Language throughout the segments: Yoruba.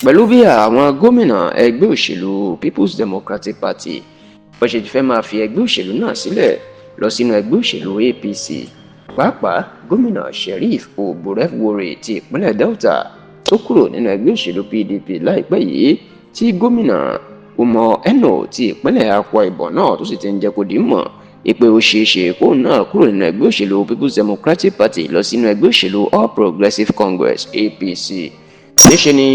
Pẹ̀lú bí àwọn gómìnà ẹgbẹ́ òṣèlú People's Democratic Party bó ṣe ti fẹ́ máa fi ẹgbẹ́ òṣèlú náà sílẹ̀ lọ sínú ẹgbẹ́ òṣèlú APC, pàápàá gómìnà Sheriff Oborevwori ti ìpínlẹ̀ Delta tó kúrò nínú ẹgbẹ́ òṣèlú PDP láìpẹ́ yìí, tí gómìnà Umo Eno ti ìpínlẹ̀ Akwa Ibom náà tó sì ti ń jẹ́ kó di mọ̀ ìpè ó ṣeé ṣe kóun náà kúrò nínú ẹgbẹ́ òṣèlú People's Democratic Party lọ sínú ẹgbẹ́ òṣèlú All Progressives Congress APC. Níṣe ni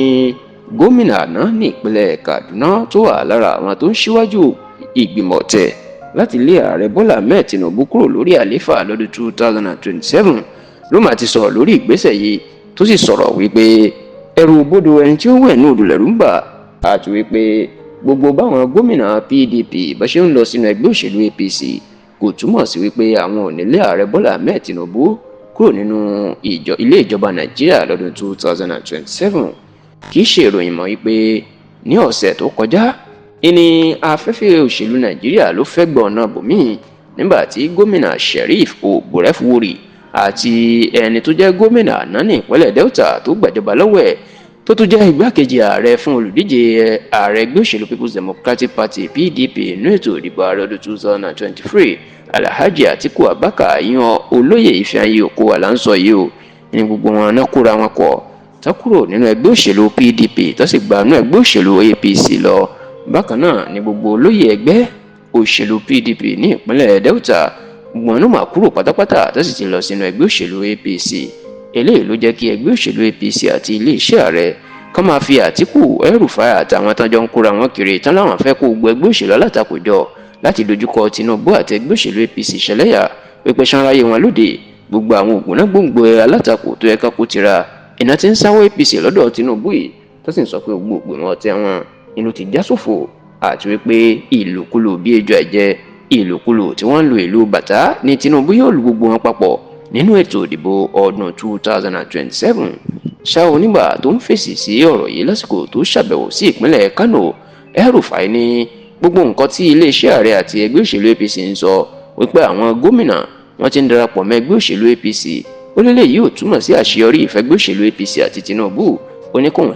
gómìnà àná ní ìpínlẹ̀ Kaduna tó wà lára àwọn tó ń ṣíwájú ìgbìmọ̀ ọ̀tẹ̀ láti lé ààrẹ Bọ́lá Ahmed Tinubu kúrò lórí àlééfà lọ́dún 2027 ló mà ti sọ̀rọ̀ lórí ìgbésẹ̀ yìí, tó sì sọ̀rọ̀ wípé ẹrù bodò ẹni tí ó wẹ̀ ní odò lẹ̀rú ń bà, àti wípé gbogbo báwọn gómìnà PDP bá ṣe ń lọ sínú ẹgbẹ́ òṣèlú APC kò túmọ̀ sí wípé àwọn ò ní lé ààrẹ Bọ́lá Ahmed Tinubu kúrò nínú ilé ìjọba Nàìjíríà lọ́dún 2027. Kì í ṣe ìròyìn mọ́ wípé ní ọ̀sẹ̀ tó kọjá ìní afẹ́fẹ́ òṣèlú Nàìjíríà ló fẹ́ gbọ́ ọ̀nà bòmíì nígbà tí gómìnà Sheriff Oborevwori àti ẹni tó jẹ́ gómìnà àná ní ìpínlẹ̀ Delta tó gbàjọba lọ́wọ́ ẹ̀, tó tún jẹ́ igbákejì ààrẹ fún olùdíje ààrẹ ẹgbẹ́ òṣèlú People's Democratic Party PDP nínú ètò ìdìbò ààrẹ ọdún 2023, Alhaji Atiku Abubakar, yan olóyè Ifeanyi Okowa là ń sọ yìí o, ní gbogbo wọn náà kóra wọn kọ tó kúrò nínú ẹgbẹ́ òṣèlú PDP tó sì gba inú ẹgbẹ́ òṣèlú APC lọ. Bákan náà ni gbogbo olóyè ẹgbẹ́ òṣèlú PDP ní ìpínlẹ̀ Delta, gbogbo wọn ló máa kúrò pátápátá tó sì ti lọ sínú ẹgbẹ́ òṣèlú APC. Eléyìí ló jẹ́ kí ẹgbẹ́ òṣèlú APC àti iléeṣẹ́ ààrẹ kán máa fi Àtíkù, El-Rufai àtàwọn tán jọ ń kóra wọn kiri tán láwọn fẹ́ kó gbogbo ẹgbẹ́ òṣèlú alátakò jọ láti dojúkọ Tinubu àti ẹgbẹ́ òṣèlú APC ṣẹlẹ́yà, pípẹ́ sanráyé wọn lóde. Gbogbo àwọn ògùnná gbòǹgbò alátakò tó yẹ ká kó tira iná tí ń sáwọ́ APC lọ́dọ̀ Tinubu yìí, tó sì ń sọ pé gbogbo ògbìmọ̀ ọ̀tẹ̀ wọn inú ti já sófò, àti wípé ìlòkulò bí ejò ẹ̀jẹ̀, ìlòkulò tí wọ́n ń lo ìlú bàtà ní Tinubu yóò lu gbogbo wọn papọ̀ nínú ètò ìdìbò ọdún 2027. Ṣá o, nígbà tó ń fèsì sí ọ̀rọ̀ yìí lásìkò tó ṣàbẹ̀wò sí ìpínlẹ̀ Kano, El-Rufai ní gbogbo nǹkan tí iléeṣẹ́ ààrẹ àti ẹgbẹ́ òṣèlú APC ń sọ wípé àwọn gómìnà wọn ti ń darapọ̀ mọ́ ẹgbẹ́ òṣèlú APC, ó lélẹ̀ yìí ò túmọ̀ sí àṣeyọrí ìfẹ́gbẹ́ òṣèlú APC àti Tinubu. Ó ní kóun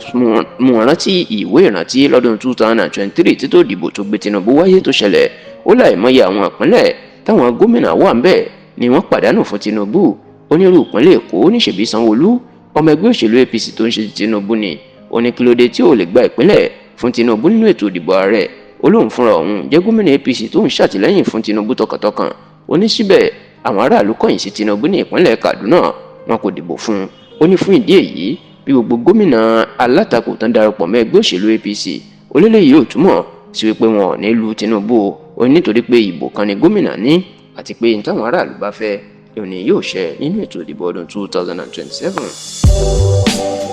mú wọn rántí ìwé ìrántí lọ́dún 2023 títò ìdìbò tó gbé Tinubu wáyé tó ṣẹlẹ̀. Ó láìmọye àwọn ìpínlẹ̀ táwọn gómìnà wà ń bẹ̀ ni wọ́n pàdánù fún Tinubu. Onírú ìpínlẹ̀ Èkó níṣèbí Sanwó-Olú, ọmọ ẹgbẹ́ òṣèlú APC tó ń ṣe Tinubu ni. Ó ní kí ló dé tí ò lè gba ìpínlẹ̀ fún Tinubu nínú ètò ìdìbò ààrẹ? Ó lóun fúnra òun jẹ́ gómìnà APC tó ń ṣàtìlẹ́yìn fún Tinubu tọkàntọkàn. Ó ní síbẹ̀ àwọn aráàlú kọ̀yìn sí Tinubu ní ìpínlẹ̀ Kaduna, wọn kò dìbò fún un. Ó ní fún ìdí èyí, bí gbogbo gómìnà alátakò tán darapọ̀ mọ́ ẹgbẹ́ òṣèlú APC, ó lélẹ́yìí ò túmọ̀ sí wípé wọn ò ní lu Tinubu o. Ó ní nítorí pé ìbò kan ni gómìnà ní, àti pé táwọn aráàlú bá fẹ́ òní yóò ṣẹ nínú ètò ìdìbò ọdún 2027.